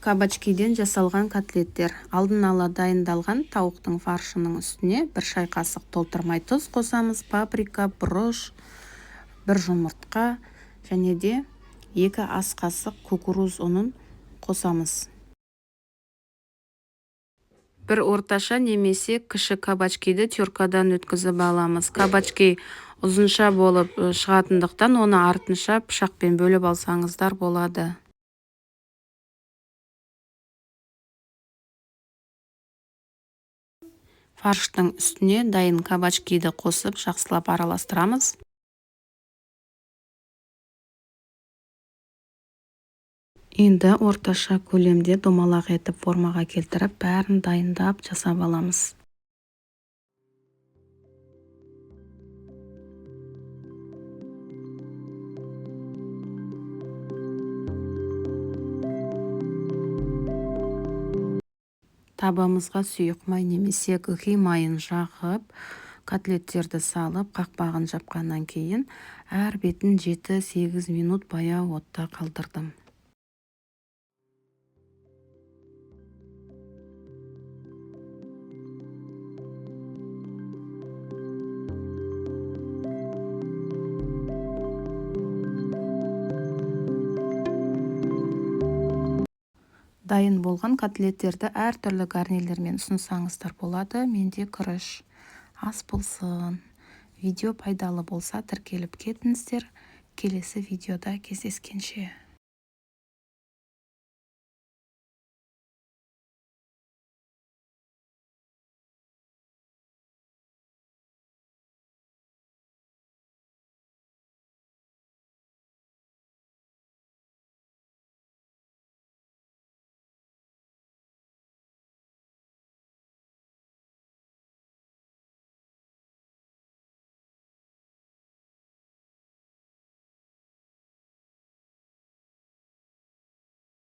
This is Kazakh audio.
Кабачкиден жасалған котлеттер. Алдын ала дайындалған тауықтың фаршының үстіне 1 шай қасық толтырмай тұз қосамыз, паприка, бұрыш, 1 жұмыртқа және де 2 ас қасық кукуруз ұнын қосамыз. 1 орташа немесе кіші кабачкиді теркадан өткізіп аламыз. Кабачки ұзынша болып шығатындықтан оны артынша пышақпен бөліп алсаңыздар болады. Фарштың үстіне дайын кабачкиді қосып жақсылап араластырамыз. Енді орташа көлемде домалақ етіп формаға келтіріп, бәрін дайындап жасап аламыз. Табамызға сұйық май немесе гхи майын жағып, котлеттерді салып, қақпағын жапқаннан кейін әр бетін 7-8 минут баяу отта қалдырдым. Дайын болған котлеттерді әртүрлі гарнирлермен ұсынсаңыздар болады. Менде күріш. Ас болсын. Видео пайдалы болса, тіркеліп кетіңіздер. Келесі видеода кездескенше.